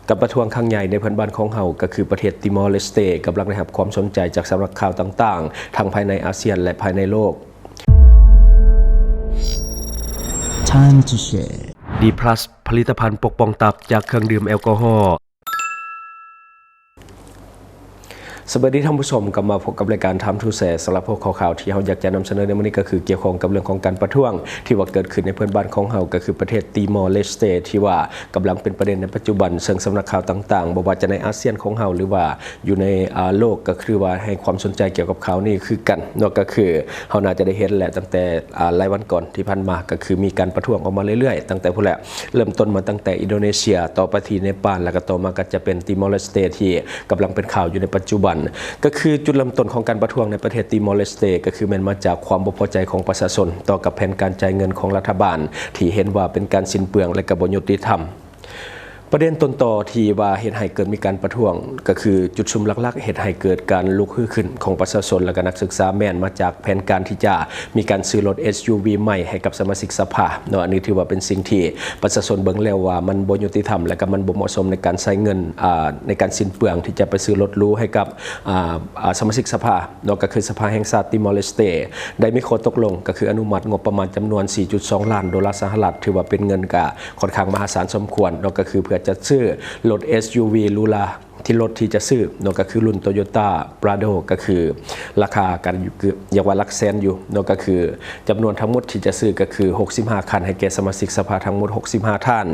ການປະທ້ວງຄັ້ງໃຫຍ່ໃນເພື່ອນບ້ານຂອງເຮົາ ກໍຄືປະເທດຕີມໍເລສເຕ ກຳລັງໄດ້ຮັບຄວາມສົນໃຈຈາກສຳນັກຂ່າວຕ່າງໆ ທັງພາຍໃນອາຊຽນ ແລະ ພາຍໃນໂລກ. Time to share. ດີພລັສ ຜະລິດຕະພັນປົກປ້ອງຕັບຈາກເຄື່ອງດື່ມແອລກໍຮໍ. ສະບາຍດີທ່ານຜູ້ຊົມ, ກັບມາພົບກັບລາຍການ Time to Share. ສຳລັບຫົວຂໍ້ຂ່າວທີ່ເຮົາຢາກຈະນຳສະເໜີໃນມື້ນີ້ ກໍຄືກ່ຽວຂ້ອງກັບເລື່ອງຂອງການປະທ້ວງ ທີ່ວ່າເກີດຂຶ້ນໃນເພື່ອນບ້ານຂອງເຮົາ ກໍຄືປະເທດຕີມໍເລສເຕ ທີ່ວ່າກຳລັງເປັນປະເດັນໃນປັດຈຸບັນ, ເຊິ່ງສຳນັກຂ່າວຕ່າງໆ ບໍ່ວ່າຈະໃນອາຊຽນຂອງເຮົາ ຫຼືວ່າຢູ່ໃນ ອາ ໂລກ ກໍຄືວ່າໃຫ້ຄວາມສົນໃຈກ່ຽວກັບຂ່າວນີ້ຄືກັນເນາະ. ກໍຄືເຮົາໜ້າຈະໄດ້ເຫັນແຫຼະ ຕັ້ງແຕ່ ອາ ຫຼາຍວັນກ່ອນທີ່ຜ່ານມາ ກໍຄືມີການປະທ້ວງອອກມາເລື້ອຍໆ ຕັ້ງແຕ່ພຸ້ນແຫຼະ ເລີ່ມຕົ້ນມາຕັ້ງແຕ່ອິນໂດເນເຊຍ ຕໍ່ໄປທີ່ເນປານ ແລ້ວກໍຕໍ່ມາກໍຈະເປັນຕີມໍເລສເຕ ທີ່ກຳລັງເປັນຂ່າວຢູ່ໃນປັດຈຸບັນ. ກໍຄືຈຸດເລີ່ມຕົ້ນຂອງການປະທ້ວງໃນປະເທດຕີມໍເລສເຕ ກໍຄືແມ່ນມາຈາກຄວາມບໍ່ພໍໃຈຂອງປະຊາຊົນຕໍ່ກັບແຜນການຈ່າຍເງິນຂອງລັດຖະບານ ທີ່ເຫັນວ່າເປັນການສິ້ນເປືອງ ແລະ ກໍບໍ່ຍຸຕິທຳ. ປະເດັນຕົ້ນຕໍທີ່ວ່າເຮັດໃຫ້ເກີດມີການປະທ້ວງ ກໍຄືຈຸດຊຸມຫຼັກໆເຮັດໃຫ້ເກີດການລຸກຮືຂຶ້ນຂອງປະຊາຊົນ ແລະ ກໍນັກສຶກສາ ແມ່ນມາຈາກແຜນການທີ່ຈະມີການຊື້ລົດ ເອສຢູວີ ໃໝ່ໃຫ້ກັບສະມາຊິກສະພາເນາະ. ອັນນີ້ຖືວ່າເປັນສິ່ງທີ່ປະຊາຊົນເບິ່ງແລ້ວວ່າມັນບໍ່ຍຸຕິທຳ ແລະ ກໍມັນບໍ່ເໝາະສົມໃນການໃຊ້ເງິນ ອາ ໃນການສິ້ນເປືອງທີ່ຈະໄປຊື້ລົດຫຼູໃຫ້ກັບ ອາ ອາ ສະມາຊິກສະພາເນາະ ກໍຄືສະພາແຫ່ງຊາດຕີມໍເລສເຕ ໄດ້ມີຂໍ້ຕົກລົງ ກໍຄືອະນຸມັດງົບປະມານຈຳນວນສີ່ຈຸດສອງລ້ານໂດລາສະຫະລັດ ຖືວ່າເປັນເງິນກະ ຂ້ອນຂ້າງມະຫາສານສົມຄວນເນາະ ກໍຄືເພື່ອຈັດຊື້ລົດ ເອສຢູວີ ຫຼູຫຼາ ທີ່ລົດທີ່ຈະຊື້ເນາະ ກໍຄືລຸ້ນ Toyota Prado ກໍຄືລາຄາກັນຢູ່ ເກືອບ ຮຽກວ່າຫຼັກແສນຢູ່ເນາະ ກໍຄືຈຳນວນທັງໝົດທີ່ຈະຊື້ກໍຄືຫົກສິບຫ້າຄັນ ໃຫ້ແກ່ສະມາຊິກສະພາທັງໝົດຫົກສິບຫ້າທ່ານ.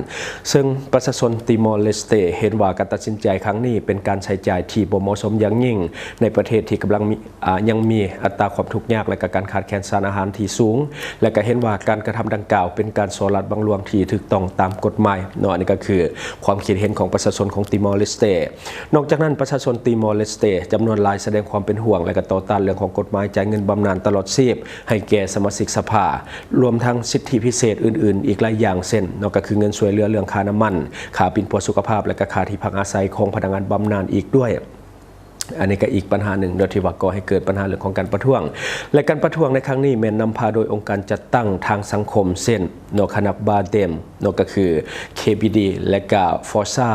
ເຊິ່ງປະຊາຊົນຕີມໍເລສເຕເຫັນວ່າການຕັດສິນໃຈຄັ້ງນີ້ເປັນການໃຊ້ຈ່າຍທີ່ບໍ່ເໝາະສົມຢ່າງຍິ່ງ ໃນປະເທດທີ່ກຳລັງມີ ອາ ຍັງມີອັດຕາຄວາມທຸກຍາກ ແລະ ກະການຂາດແຄນສານອາຫານທີ່ສູງ ແລະ ກະເຫັນວ່າການກະທຳດັ່ງກ່າວເປັນການສໍ້ລາດບັງຫຼວງທີ່ຖືກຕ້ອງຕາມກົດໝາຍເນາະ. ອັນນີ້ກະຄືຄວາມຄິດເຫັນຂອງປະຊາຊົນຂອງຕີມໍເລສເຕ. ນອກຈາກນັ້ນ ປະຊາຊົນຕີມໍເລສເຕຈຳນວນຫຼາຍສະແດງຄວາມເປັນຫ່ວງ ແລະ ກະຕໍ່ຕ້ານເລື່ອງຂອງກົດໝາຍຈ່າຍເງິນບຳນານຕະຫຼອດຊີບໃຫ້ແກ່ສະມາຊິກສະພາ ລວມທັງສິດທິພິເສດອື່ນໆອີກຫຼາຍຢ່າງ ເຊັ່ນເນາະ ກະຄືເງິນຊ່ວຍເຫຼືອເລື່ອງຄ່ານ້ຳມັນ, ຄ່າປິ່ນປົວສຸຂະພາບ ແລະ ກະຄ່າທີ່ພັກອາໄສຂອງພະນັກງານບຳນານອີກດ້ວຍ. ອັນນີ້ກໍອີກບັນຫາໜຶ່ງເນາະ ທີ່ວ່າກໍ່ໃຫ້ເກີດບັນຫາເລື່ອງຂອງການປະທ້ວງ ແລະ ການປະທ້ວງໃນຄັ້ງນີ້ແມ່ນນຳພາໂດຍອົງການຈັດຕັ້ງທາງສັງຄົມ ເຊັ່ນເນາະ ຄະນະບາເຕັມເນາະ ກໍຄື ເຄບີດີ ແລະ ກະ Forza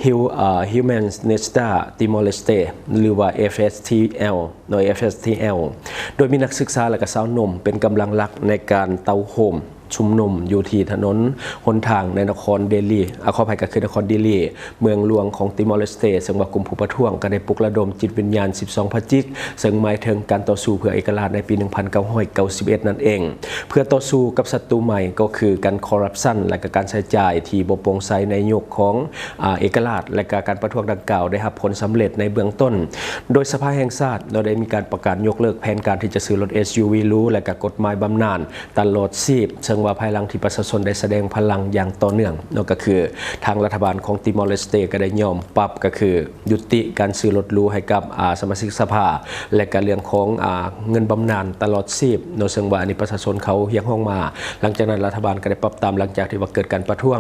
Hu- ເອີ Humanista Timor-Leste ຫຼືວ່າ ເອຟເອສທີແອລ ເນາະ ເອຟເອສທີແອລ ໂດຍມີນັກສຶກສາ ແລະ ກະຊາວໜຸ່ມເປັນກຳລັງຫຼັກໃນການເຕົ້າໂຮມ ຊຸມນຸມຢູ່ທີ່ຖະໜົນຫົນທາງໃນນະຄອນເດລີ ອາ ຂໍອະໄພ ກໍຄືນະຄອນດີລີ ເມືອງຫຼວງຂອງຕີມໍເລສເຕ ເຊິ່ງວ່າກຸ່ມຜູ້ປະທ້ວງກໍໄດ້ປຸກລະດົມຈິດວິນຍານສິບສອງພະຈິກ ເຊິ່ງໝາຍເຖິງການຕໍ່ສູ້ເພື່ອເອກະລາດໃນປີໜຶ່ງພັນເກົ້າຮ້ອຍເກົ້າສິບເອັດນັ້ນເອງ ເພື່ອຕໍ່ສູ້ກັບສັດຕູໃໝ່ ກໍຄືການຄໍຣັບຊັນ ແລະ ກະການໃຊ້ຈ່າຍທີ່ບໍ່ໂປ່ງໃສໃນຍຸກຂອງ ອາ ເອກະລາດ ແລະ ກະການປະທ້ວງດັ່ງກ່າວໄດ້ຮັບຜົນສຳເລັດໃນເບື້ອງຕົ້ນ ໂດຍສະພາແຫ່ງຊາດເນາະ ໄດ້ມີການປະກາດຍົກເລີກແຜນການທີ່ຈະຊື້ລົດ ເອສຢູວີ ຫຼູ ແລະ ກະກົດໝາຍບຳນານ ຕະຫຼອດຊີບ ເຊິ່ງວ່າພາຍຫຼັງທີ່ປະຊາຊົນໄດ້ສະແດງພະລັງຢ່າງຕໍ່ເນື່ອງເນາະ ກໍຄືທາງລັດຖະບານຂອງຕີມໍເລສເຕກໍໄດ້ຍອມປັບ ກໍຄືຍຸຕິການຊື້ລົດຫຼູໃຫ້ກັບ ອາ ສະມາຊິກສະພາ ແລະ ກະເລື່ອງຂອງ ອາ ເງິນບຳນານຕະຫຼອດຊີບເນາະ ເຊິ່ງວ່າອັນນີ້ປະຊາຊົນເຂົາຮຽກຮ້ອງມາ. ຫຼັງຈາກນັ້ນລັດຖະບານກໍໄດ້ປັບຕາມ ຫຼັງຈາກທີ່ວ່າເກີດການປະທ້ວງ.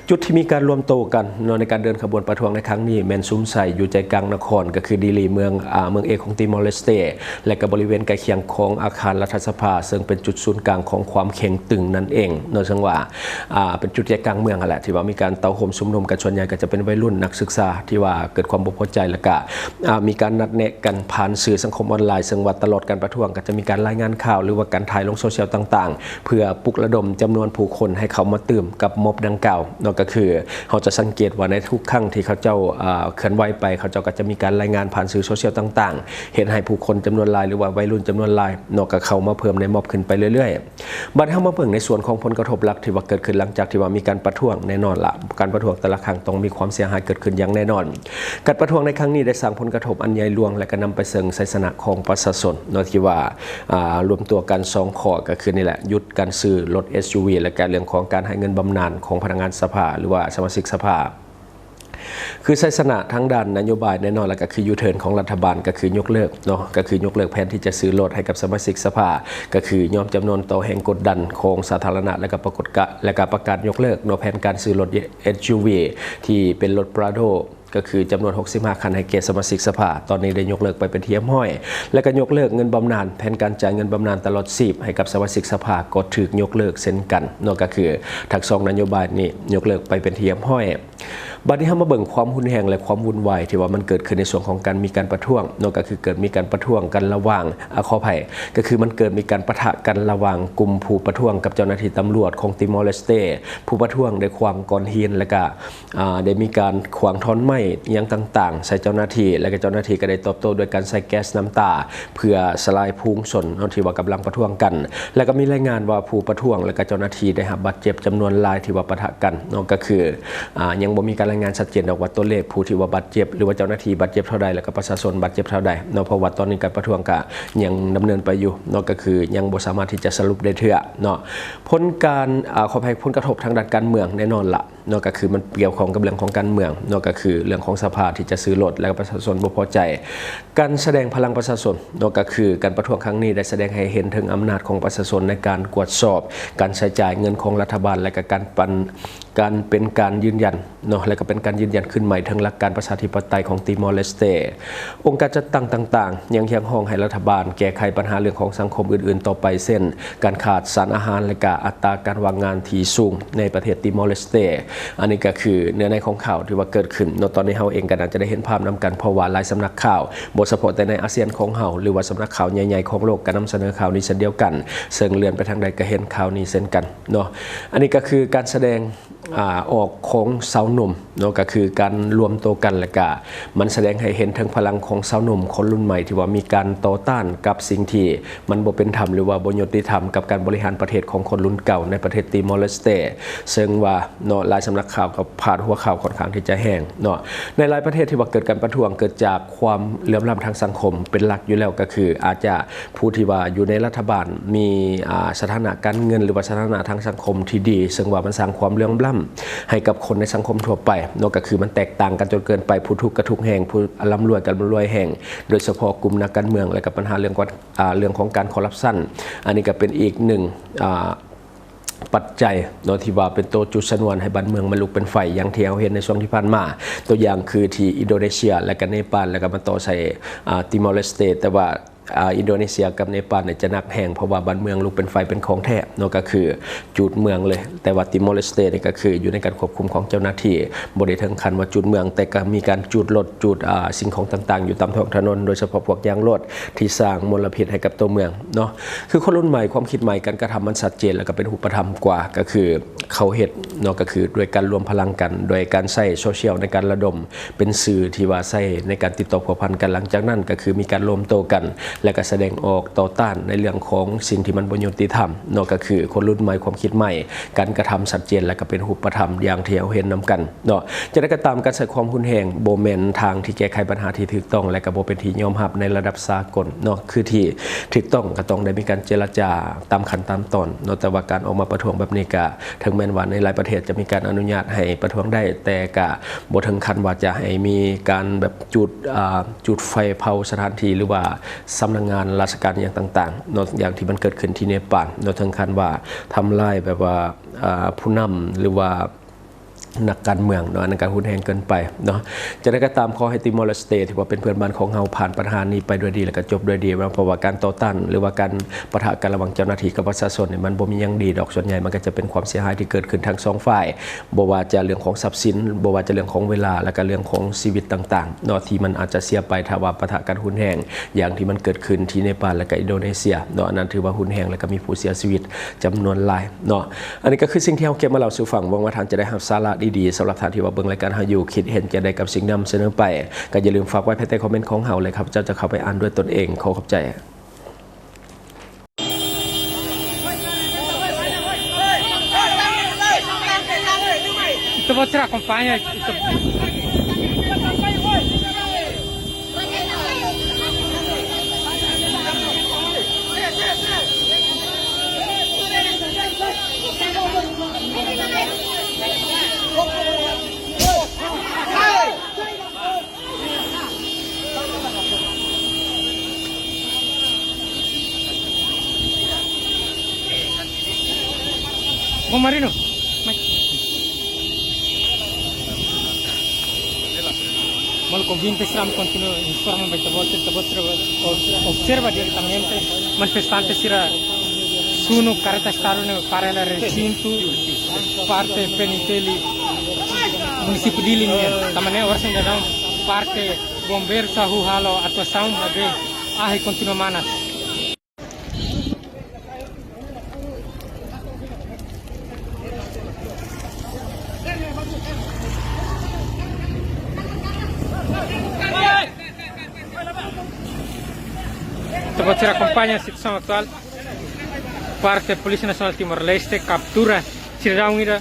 ຈຸດທີ່ມີການລວມໂຕກັນເນາະ ໃນການເດີນຂະບວນປະທ້ວງໃນຄັ້ງນີ້ ແມ່ນສຸມໃສ່ຢູ່ໃຈກາງນະຄອນ ກໍຄືດີລີ ເມືອງ ອາ ເມືອງເອກຂອງຕີມໍເລສເຕ ແລະ ກໍບໍລິເວນໃກ້ຄຽງຂອງອາຄານລັດຖະສະພາ ເຊິ່ງເປັນຈຸດສູນກາງຂອງຄວາມເຄັ່ງຕຶງນັ້ນເອງເນາະ ເຊິ່ງວ່າ ອາ ເປັນຈຸດໃຈກາງເມືອງຫັ້ນແຫຼະ ທີ່ວ່າມີການເຕົ້າໂຮມຊຸມນຸມກັນ ສ່ວນໃຫຍ່ກໍຈະເປັນໄວລຸ້ນ ນັກສຶກສາ ທີ່ວ່າເກີດຄວາມບໍ່ພໍໃຈ ແລ້ວກໍ ອາ ມີການນັດແນະກັນຜ່ານສື່ສັງຄົມອອນລາຍ ເຊິ່ງວ່າຕະຫຼອດການປະທ້ວງກໍຈະມີການລາຍງານຂ່າວ ຫຼືວ່າການຖ່າຍລົງໂຊຊຽວຕ່າງໆ ເພື່ອປຸກລະດົມຈຳນວນຜູ້ຄົນໃຫ້ເຂົ້າມາຕື່ມກັບມັອບດັ່ງກ່າວເນາະ ກໍຄື ເຮົາຈະສັງເກດວ່າໃນທຸກຄັ້ງທີ່ເຂົາເຈົ້າ ເອີ ເຄື່ອນໄຫວໄປ ເຂົາເຈົ້າກໍຈະມີການລາຍງານຜ່ານສື່ໂຊຊຽວຕ່າງໆ ເຮັດໃຫ້ຜູ້ຄົນຈຳນວນຫຼາຍ ຫຼືວ່າໄວລຸ້ນຈຳນວນຫຼາຍເນາະ ກໍເຂົ້າມາເພີ່ມໃນມັອບຂຶ້ນໄປເລື້ອຍໆ. ບັດເຮົາມາເບິ່ງໃນສ່ວນຂອງຜົນກະທົບຫຼັກທີ່ວ່າເກີດຂຶ້ນຫຼັງຈາກທີ່ວ່າມີການປະທ້ວງ ແນ່ນອນລະ ການປະທ້ວງແຕ່ລະຄັ້ງຕ້ອງມີຄວາມເສຍຫາຍເກີດຂຶ້ນຢ່າງແນ່ນອນ. ການປະທ້ວງໃນຄັ້ງນີ້ໄດ້ສ້າງຜົນກະທົບອັນໃຫຍ່ຫຼວງ ແລະ ກໍນຳໄປເຊິ່ງໄຊຊະນະຂອງປະຊາຊົນເນາະ ທີ່ວ່າ ອາ ລວມຕົວກັນສອງຂໍ້ ກໍຄືນີ້ແຫຼະ ຢຸດການຊື້ລົດ ເອສຢູວີ ແລະ ກະເລື່ອງຂອງການໃຫ້ເງິນບຳນານຂອງພະນັກງານສະພາ ຫຼືວ່າສະມາຊິກສະພາ ຄືໄຊຊະນະທາງດ້ານນະໂຍບາຍແນ່ນອນ ແລ້ວກໍຄືຢູເທີນຂອງລັດຖະບານ ກໍຄືຍົກເລີກເນາະ ກໍຄືຍົກເລີກແຜນທີ່ຈະຊື້ລົດໃຫ້ກັບສະມາຊິກສະພາ ກໍຄືຍອມຈຳນນຕໍ່ແຮງກົດດັນຂອງສາທາລະນະ ແລ້ວກໍປາກົດກະ ແລ້ວກໍປະກາດຍົກເລີກເນາະ ແຜນການຊື້ລົດ ເອສຢູວີ ທີ່ເປັນລົດ Prado ກໍຄືຈຳນວນຫົກສິບຫ້າຂັ້ນໃຫ້ແກ່ສະມາຊິກສະພາ ຕອນນີ້ໄດ້ຍົກເລີກໄປເປັນທີ່ຮຽບຮ້ອຍ ແລະ ກໍຍົກເລີກເງິນບຳນານ, ແຜນການຈ່າຍເງິນບຳນານຕະຫຼອດຊີບໃຫ້ກັບສະມາຊິກສະພາກໍຖືກຍົກເລີກເຊັ່ນກັນເນາະ, ກໍຄືທັງສອງນະໂຍບາຍນີ້ຍົກເລີກໄປເປັນທີ່ຮຽບຮ້ອຍ. ບັດນີ້ເຮົາມາເບິ່ງຄວາມຮຸນແຮງ ແລະ ຄວາມວຸ່ນວາຍທີ່ວ່າມັນເກີດຂຶ້ນໃນຊ່ວງຂອງການມີການປະທ້ວງເນາະ, ກໍຄືເກີດມີການປະທ້ວງກັນລະຫວ່າງ ອາ ຂໍອະໄພ ກໍຄືມັນເກີດມີການປະທະກັນລະຫວ່າງກຸ່ມຜູ້ປະທ້ວງກັບເຈົ້າໜ້າທີ່ຕຳຫຼວດຂອງຕີມໍເລສເຕ. ຜູ້ປະທ້ວງໄດ້ຂວາງກ້ອນຫີນ ແລະ ກະ ອາ ໄດ້ມີການຂວາງທ່ອນໄມ້ອີ່ຫຍັງຕ່າງໆໃສ່ເຈົ້າໜ້າທີ່ ແລະ ກໍເຈົ້າໜ້າທີ່ກໍໄດ້ຕອບໂຕ້ດ້ວຍການໃຊ້ແກັສນ້ຳຕາ ເພື່ອສະລາຍຝູງຊົນເນາະ ທີ່ວ່າກຳລັງປະທ້ວງກັນ ແລະ ກໍມີລາຍງານວ່າຜູ້ປະທ້ວງ ແລະ ກໍເຈົ້າໜ້າທີ່ໄດ້ຮັບບາດເຈັບຈຳນວນຫຼາຍທີ່ວ່າປະທະກັນເນາະ, ກໍຄື ອາ ຍັງບໍ່ມີການລາຍງານຊັດເຈນດອກວ່າຕົວເລກຜູ້ທີ່ວ່າບາດເຈັບ ຫຼືວ່າເຈົ້າໜ້າທີ່ບາດເຈັບເທົ່າໃດ ແລະ ກໍປະຊາຊົນບາດເຈັບເທົ່າໃດເນາະ, ເພາະວ່າຕອນນີ້ການປະທ້ວງກະຍັງດຳເນີນໄປຢູ່ເນາະ, ກໍຄືຍັງບໍ່ສາມາດທີ່ຈະສະຫຼຸບໄດ້ເທື່ອເນາະ. ຜົນການ ອາ ຂໍອະໄພ ຜົນກະທົບທາງດ້ານການເມືອງແນ່ນອນລະ ເນາະ, ກໍຄືມັນກ່ຽວຂ້ອງກັບເລື່ອງຂອງການເມືອງເນາະ, ກໍຄືເລື່ອງຂອງສະພາທີ່ຈະຊື້ລົດ ແລະ ປະຊາຊົນບໍ່ພໍໃຈ. ການສະແດງພະລັງປະຊາຊົນເນາະ, ກໍຄືການປະທ້ວງຄັ້ງນີ້ໄດ້ສະແດງໃຫ້ເຫັນເຖິງອຳນາດຂອງປະຊາຊົນໃນການກວດສອບການໃຊ້ຈ່າຍເງິນຂອງລັດຖະບານ ແລະ ກໍການປັນ ການເປັນການຢືນຢັນເນາະ, ແລະ ກໍເປັນການຢືນຢັນຄືນໃໝ່ເຖິງຫຼັກການປະຊາທິປະໄຕຂອງຕີມໍເລສເຕ. ອົງການຈັດຕັ້ງຕ່າງໆຍັງຮຽກຮ້ອງໃຫ້ລັດຖະບານແກ້ໄຂບັນຫາເລື່ອງຂອງສັງຄົມອື່ນໆຕໍ່ໄປ ເຊັ່ນ ການຂາດສານອາຫານ ແລະ ກະອັດຕາການວ່າງງານທີ່ສູງໃນປະເທດຕີມໍເລສເຕ. ອັນນີ້ກໍຄືເນື້ອໃນຂອງຂ່າວທີ່ວ່າເກີດຂຶ້ນເນາະ. ຕອນນີ້ເຮົາເອງກໍໜ້າຈະໄດ້ເຫັນພາບນຳກັນ, ເພາະວ່າຫຼາຍສຳນັກຂ່າວ ບໍ່ສະເພາະແຕ່ໃນອາຊຽນຂອງເຮົາ ຫຼືວ່າສຳນັກຂ່າວໃຫຍ່ໆຂອງໂລກ ກໍນຳສະເໜີຂ່າວນີ້ເຊັ່ນດຽວກັນ, ເຊິ່ງເລື່ອນໄປທາງໃດກໍເຫັນຂ່າວນີ້ເຊັ່ນກັນເນາະ. ອັນນີ້ກໍຄືການສະແດງ ອາ ອອກຂອງຊາວໜຸ່ມເນາະ, ກໍຄືການລວມໂຕກັນ ແລະ ກະມັນສະແດງໃຫ້ເຫັນເຖິງພະລັງຂອງຊາວໜຸ່ມຄົນລຸ້ນໃໝ່ ທີ່ວ່າມີການຕໍ່ຕ້ານກັບສິ່ງທີ່ມັນບໍ່ເປັນທຳ ຫຼືວ່າບໍ່ຍຸຕິທຳກັບການບໍລິຫານປະເທດຂອງຄົນລຸ້ນເກົ່າໃນປະເທດຕີມໍເລສເຕ. ເຊິ່ງວ່າເນາະ ຫຼາຍສຳນັກຂ່າວກໍພາດຫົວຂ່າວຂ້ອນຂ້າງທີ່ຈະແຮງເນາະ. ໃນຫຼາຍປະເທດທີ່ວ່າເກີດການປະທ້ວງ ເກີດຈາກຄວາມເຫຼື່ອມລ້ຳທາງສັງຄົມເປັນຫຼັກຢູ່ແລ້ວ, ກໍຄືອາດຈະ ຜູ້ທີ່ວ່າຢູ່ໃນລັດຖະບານມີ ອາ ສະຖານະການເງິນ ຫຼືວ່າສະຖານະທາງສັງຄົມທີ່ດີ, ເຊິ່ງວ່າມັນສ້າງຄວາມເຫຼື່ອມລ້ຳໃຫ້ກັບຄົນໃນສັງຄົມທົ່ວໄປເນາະ, ກໍຄືມັນແຕກຕ່າງກັນຈົນເກີນໄປ, ຜູ້ທຸກກໍທຸກແຮງ, ຜູ້ລ່ຳລວຍກໍລ່ຳລວຍແຮງ, ໂດຍສະເພາະກຸ່ມນັກການເມືອງ ແລະ ກໍບັນຫາເລື່ອງການ ອາ ເລື່ອງຂອງການຄໍຣັບຊັນ. ອັນນີ້ກໍເປັນອີກໜຶ່ງ ອາ ປັດໄຈເນາະ ທີ່ວ່າເປັນໂຕຈຸດຊະນວນໃຫ້ບ້ານເມືອງມັນລຸກເປັນໄຟ ຢ່າງທີ່ເຮົາເຫັນໃນຊ່ວງທີ່ຜ່ານມາ. ຕົວຢ່າງຄືທີ່ອິນໂດເນເຊຍ ແລະ ກໍເນປານ ແລະ ກໍມາຕໍ່ໃສ່ ອາ ຕີມໍເລສເຕ, ແຕ່ວ່າ ອາ ອິນໂດເນເຊຍກັບເນປານນີ້ຈະໜັກແຮງ ເພາະວ່າບ້ານເມືອງລຸກເປັນໄຟເປັນຂອງແທ້ເນາະ, ກໍຄືຈູດເມືອງເລີຍ. ແຕ່ວ່າຕີມໍເລສເຕນີ້ກໍຄືຢູ່ໃນການຄວບຄຸມຂອງເຈົ້າໜ້າທີ່, ບໍ່ໄດ້ເຖິງຂັ້ນວ່າຈູດເມືອງ, ແຕ່ກໍມີການຈູດລົດ, ຈູດ ອາ ສິ່ງຂອງຕ່າງໆຢູ່ຕາມທ້ອງຖະໜົນ, ໂດຍສະເພາະພວກຢາງລົດທີ່ສ້າງມົນລະພິດໃຫ້ກັບຕົວເມືອງເນາະ. ຄືຄົນລຸ້ນໃໝ່, ຄວາມຄິດໃໝ່, ການກະທຳມັນຊັດເຈນ ແລ້ວກໍເປັນຮູບປະທຳກວ່າ, ກໍຄືເຂົາເຮັດເນາະ, ກໍຄືດ້ວຍການລວມພະລັງກັນ, ດ້ວຍການໃຊ້ໂຊຊຽວໃນການລະດົມ ເປັນສື່ທີ່ວ່າໃຊ້ໃນການຕິດຕໍ່ພົວພັນກັນ. ຫຼັງຈາກນັ້ນກໍຄືມີການລວມໂຕກັນ ແລະ ກໍສະແດງອອກຕໍ່ຕ້ານໃນເລື່ອງຂອງສິ່ງທີ່ມັນບໍ່ຍຸຕິທຳເນາະ, ກໍຄືຄົນລຸ້ນໃໝ່, ຄວາມຄິດໃໝ່, ການກະທຳຊັດເຈນ ແລະ ກໍເປັນຮູບປະທຳຢ່າງທີ່ເຮົາເຫັນນຳກັນເນາະ. ຈັ່ງໃດກໍຕາມ, ການໃຊ້ຄວາມຮຸນແຮງບໍ່ແມ່ນທາງທີ່ແກ້ໄຂບັນຫາທີ່ຖືກຕ້ອງ ແລະ ກໍບໍ່ເປັນທີ່ຍອມຮັບໃນລະດັບສາກົນເນາະ. ຄືທີ່ຖືກຕ້ອງກໍຕ້ອງໄດ້ມີການເຈລະຈາຕາມຂັ້ນຕາມຕອນເນາະ, ແຕ່ວ່າການອອກມາປະທ້ວງແບບນີ້ກະ ເຖິງແມ່ນວ່າໃນຫຼາຍປະເທດຈະມີການອະນຸຍາດໃຫ້ປະທ້ວງໄດ້, ແຕ່ກະບໍ່ເຖິງຂັ້ນວ່າຈະໃຫ້ມີການແບບຈູດ ອາ ຈູດໄຟເຜົາສະຖານທີ່ ຫຼືວ່າສຳນັກງານລາຊະການອີ່ຫຍັງຕ່າງໆເນາະ, ຢ່າງທີ່ມັນເກີດຂຶ້ນທີ່ເນປານເນາະ, ເຖິງຂັ້ນວ່າທຳລາຍແບບວ່າ ອາ ຜູ້ນຳ ຫຼືວ່ານັກການເມືອງເນາະ, ອັນນັ້ນກໍຮຸນແຮງເກີນໄປເນາະ. ຈັ່ງໃດກໍຕາມ, ຂໍໃຫ້ຕີມໍເລສເຕ ທີ່ວ່າເປັນເພື່ອນບ້ານຂອງເຮົາ ຜ່ານບັນຫານີ້ໄປດ້ວຍດີ ແລະ ກໍຈົບດ້ວຍດີເນາະ, ເພາະວ່າການຕໍ່ຕ້ານ ຫຼືວ່າການ ປະທະກັນລະຫວ່າງເຈົ້າໜ້າທີ່ກັບປະຊາຊົນນີ້ ມັນບໍ່ມີຫຍັງດີດອກ, ສ່ວນໃຫຍ່ມັນກໍຈະເປັນຄວາມເສຍຫາຍທີ່ເກີດຂຶ້ນທັງສອງຝ່າຍ, ບໍ່ວ່າຈະເລື່ອງຂອງຊັບສິນ, ບໍ່ວ່າຈະເລື່ອງຂອງເວລາ ແລະກະເລື່ອງຂອງຊີວິດຕ່າງໆເນາະ ທີ່ມັນອາດຈະເສຍໄປ ຖ້າວ່າປະທະກັນຮຸນແຮງ ຢ່າງທີ່ມັນເກີດຂຶ້ນທີ່ເນປານ ແລະກະອິນໂດເນເຊຍເນາະ. ອັນນັ້ນຖືວ່າຮຸນແຮງ ແລະກະມີຜູ້ເສຍຊີວິດຈຳນວນຫຼາຍເນາະ. ອັນນີ້ກໍຄືສິ່ງທີ່ເຮົາເກັບມາເລົ່າສູ່ຟັງ, ຫວັງວ່າທ່ານຈະໄດ້ຮັບສາລະດີໆ. ສຳລັບທ່ານທີ່ວ່າເບິ່ງລາຍການເຮົາຢູ່ ຄິດເຫັນຈັ່ງໃດກັບສິ່ງນຳສະເໜີໄປ ກໍຢ່າລືມຝາກໄວ້ພາຍໃຕ້ຄອມເມັນຂອງເຮົາ ແລະ ຂ້າພະເຈົ້າຈະເຂົ້າໄປອ່ານດ້ວຍຕົນເອງ. ຂໍຂອບໃຈ. Então vou tirar, acompanha. Bom Marino. Mai. Malu konvinte sira ami kontinua informa ba ita-boot, ita-boot sira o-, observa diretamente manifestante sira sunu kareta estadu ne'e paralelu resintu parte P N I T L munisípiu Dili nian. Tanba ne'e oras ne'e daudaun parte bombeiru sira halo atuasaun, maibé ahi kontinua manas. Ita-boot sira akompaña situasaun atuál. Parte Polísia Nasionál Timor-Leste kaptura sidadaun ida.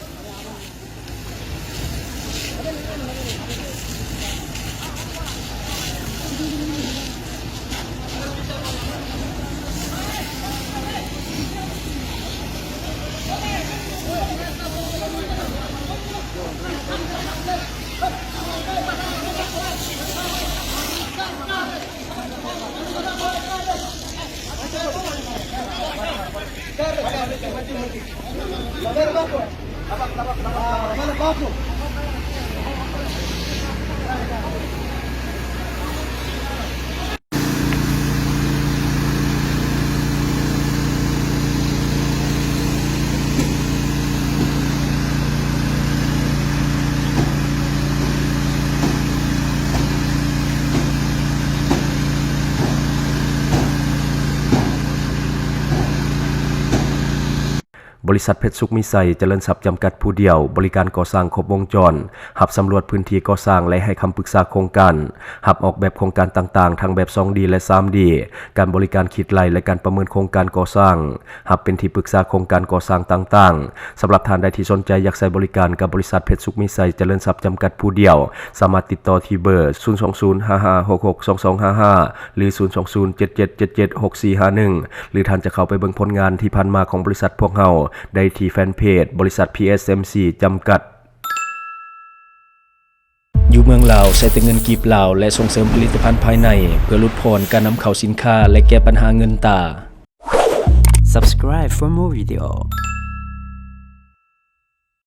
ບໍລິສັດເພັດສຸກມີໄຊຈະເລີນຊັບຈຳກັດຜູ້ດຽວ ບໍລິການກໍ່ສ້າງຄົບວົງຈອນ, ຮັບສຳຫຼວດພື້ນທີ່ກໍ່ສ້າງ ແລະ ໃຫ້ຄຳປຶກສາໂຄງການ, ຮັບອອກແບບໂຄງການຕ່າງໆ ທັງແບບສອງດີ ແລະ ສາມດີ, ການບໍລິການຄິດໄລ່ ແລະ ການປະເມີນໂຄງການກໍ່ສ້າງ, ຮັບເປັນທີ່ປຶກສາໂຄງການກໍ່ສ້າງຕ່າງໆ. ສຳລັບທ່ານໃດທີ່ສົນໃຈຢາກໃຊ້ບໍລິການກັບບໍລິສັດເພັດສຸກມີໄຊຈະເລີນຊັບຈຳກັດຜູ້ດຽວ, ສາມາດຕິດຕໍ່ທີ່ເບີ ສູນສອງສູນ ຫ້າຫ້າຫົກຫົກ ສອງສອງຫ້າຫ້າ ຫຼື ສູນສອງສູນ ເຈັດເຈັດເຈັດເຈັດ ຫົກສີ່ຫ້າໜຶ່ງ ຫຼື ທ່ານຈະເຂົ້າໄປເບິ່ງຜົນງານທີ່ຜ່ານມາຂອງບໍລິສັດພວກເຮົາໄດ້ທີ່ແຟນເພຈບໍລິສັດ ພີເອສເອັມຊີ ຈຳກັດ. ຢູ່ເມືອງລາວ ໃຊ້ແຕ່ເງິນກີບລາວ ແລະ ສົ່ງເສີມຜະລິດຕະພັນພາຍໃນ ເພື່ອຫຼຸດຜ່ອນການນຳເຂົ້າສິນຄ້າ ແລະ ແກ້ບັນຫາເງິນຕາ. Subscribe for more video.